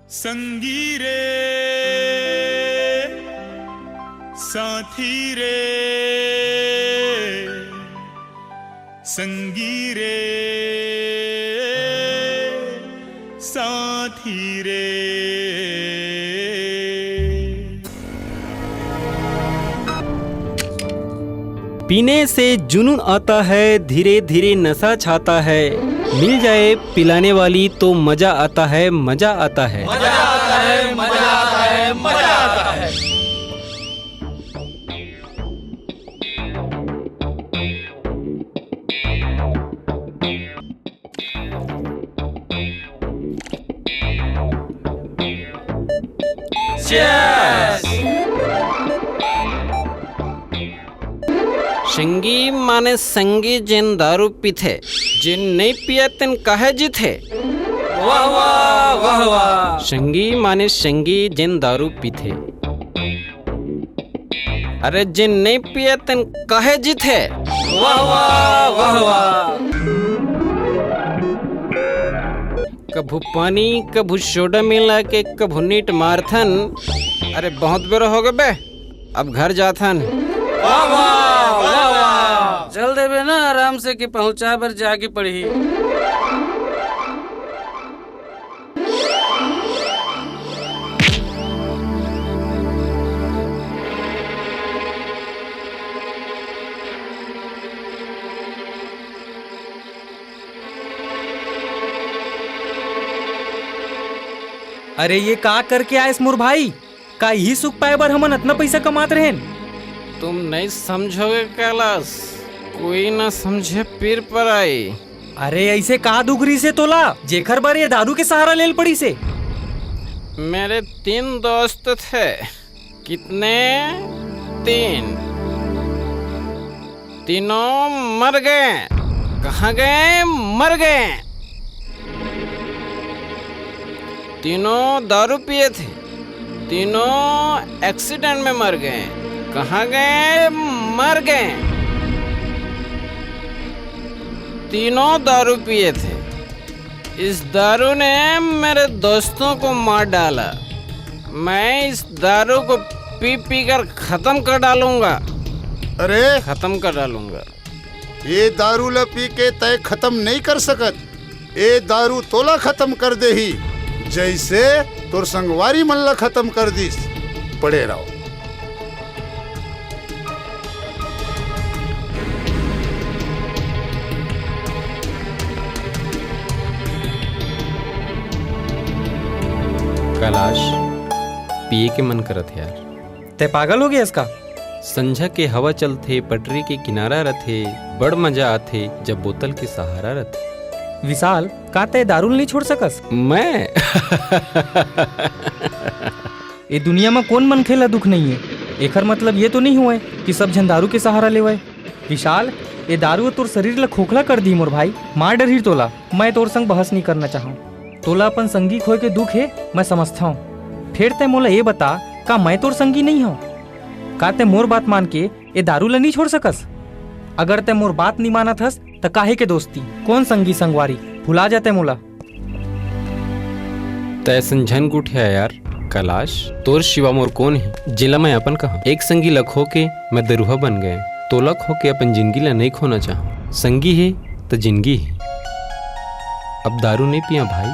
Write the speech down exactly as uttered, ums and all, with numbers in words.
संगी रे, साथी रे, संगी रे, साथी रे। पीने से जुनून आता है, धीरे धीरे नशा छाता है। मिल जाए पिलाने वाली तो मजा आता है, मजा आता है। मजा आता है, मजा आता है, मजा आता है। Cheers! संगी माने संगी, जेन दारू पीथे, जेन नइ पिये तेन काहे जीथे? वाह, वाह, वाह, वाह। संगी माने संगी, जेन दारू पीथे। अरे, जेन नइ पिये तेन काहे जीथे? वाह, वाह, वाह, वाह। कभू पानी, कभू सोडा मिला के, कभू नीट मारथन। अरे, बहुत बेरा होगे बे, अब घर जाथन। वाह, वाह, वाह, वाह। चल देबे ना आराम से कि पहुंचा बर जाके पड़ही। अरे, ये का करके आयस मोर भाई? का इही सुख पाए बर हमन अतना पइसा कमात रहेन? तुम नहीं समझोगे कैलाश, कोई ना समझे पीर पराई। अरे, ऐसे का दुख रहिसे तोला, जेखर बर ये दारू के सहारा लेल पड़िसे? मेरे तीन दोस्त थे। कितने? तीन। तीनों मर गए। कहाँ गए? मर गए। तीनों दारू पिए थे, तीनों एक्सीडेंट में मर गए। कहाँ गए? मर गए। तीनों दारू पिए थे। इस दारू ने मेरे दोस्तों को मार डाला। मैं इस दारू को पी पी कर खत्म कर डालूंगा। अरे, खत्म कर डालूंगा। ये दारू ला पी के तय खत्म नहीं कर सकत। ए दारू तोला खत्म कर देही, जैसे तोर संगवारी मन ला खत्म कर दिस। पड़े रहो। कैलाश, पिए के मन करत हे यार। तै पागल हो गया इसका? संझा के हवा चलथे, पटरी के किनारा रथे, बड़ मजा आथे, जब बोतल के सहारा रथे। विशाल, का तै दारू ल नहीं छोड़ सकस? मैं? ए दुनिया म कोन मनखे ल दुख नहीं है? एखर मतलब ये तो नहीं हुए कि सब झन दारू के सहारा लेवय। विशाल, ए दारू तोर शरीर ल खोखला कर दी मोर भाई, मार डरही तोला। मैं तोर संग बहस नहीं करना चाहूँ। तोला अपन संगी खोए के दुख हे, मैं समझथौं। फेर तै मोला ये बता, का मैं तोर संगी नहीं हौं? का तै मोर बात मान के ए दारू ल नहीं छोड़ सकस? अगर तै मोर बात नहीं मानत हस, त काहे के दोस्ती? कोन संगी संगवारी? भुला जा तै मोला। तै असन झन गुठिया यार। कैलाश, तोर सिवा मोर कोन हे, जेला मैं अपन कहूँ? एक संगी ल खो के मैं दरुहा बन गए। तोला खो के अपन जिंदगी ल नहीं खोना चाहूँ। संगी हे त जिंदगी हे। अब दारू नहीं पिया भाई,